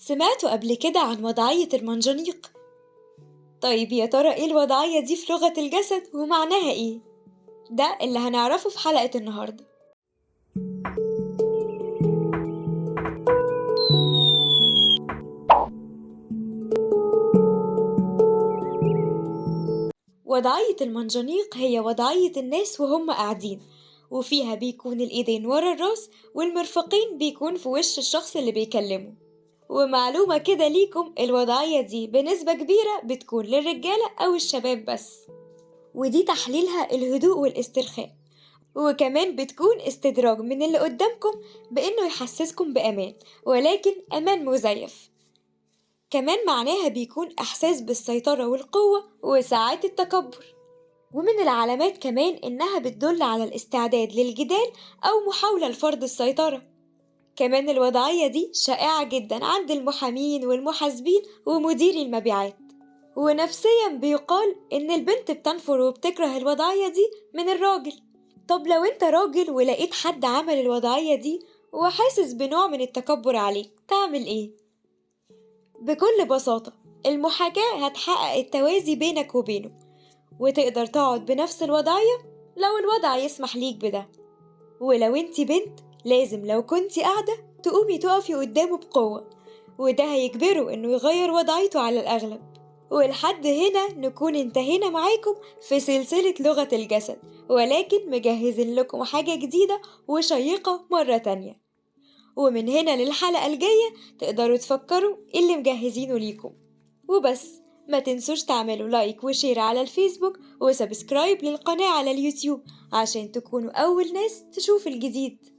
سمعتوا قبل كده عن وضعية المنجنيق؟ طيب يا ترى إيه الوضعية دي في لغة الجسد ومعناها إيه؟ ده اللي هنعرفه في حلقة النهاردة. وضعية المنجنيق هي وضعية الناس وهم قاعدين، وفيها بيكون الإيدين ورا الراس والمرفقين بيكون في وش الشخص اللي بيكلمه. ومعلومة كده ليكم، الوضعية دي بنسبة كبيرة بتكون للرجالة أو الشباب بس، ودي تحليلها الهدوء والاسترخاء، وكمان بتكون استدراج من اللي قدامكم بإنه يحسسكم بأمان، ولكن أمان مزيف. كمان معناها بيكون إحساس بالسيطرة والقوة وساعات التكبر. ومن العلامات كمان إنها بتدل على الاستعداد للجدال أو محاولة لفرض السيطرة. كمان الوضعية دي شائعة جدا عند المحامين والمحاسبين ومديري المبيعات. ونفسيا بيقال إن البنت بتنفر وبتكره الوضعية دي من الراجل. طب لو انت راجل ولقيت حد عمل الوضعية دي وحاسس بنوع من التكبر عليك، تعمل ايه؟ بكل بساطة المحاكاة هتحقق التوازي بينك وبينه، وتقدر تقعد بنفس الوضعية لو الوضع يسمح ليك بده. ولو انت بنت لازم لو كنت قاعدة تقومي تقفي قدامه بقوة، وده هيجبره انه يغير وضعيته على الأغلب. ولحد هنا نكون انتهينا معاكم في سلسلة لغة الجسد، ولكن مجهزين لكم حاجة جديدة وشيقة مرة تانية. ومن هنا للحلقة الجاية تقدروا تفكروا اللي مجهزينه ليكم. وبس ما تنسوش تعملوا like و share على الفيسبوك و subscribe للقناة على اليوتيوب عشان تكونوا أول ناس تشوف الجديد.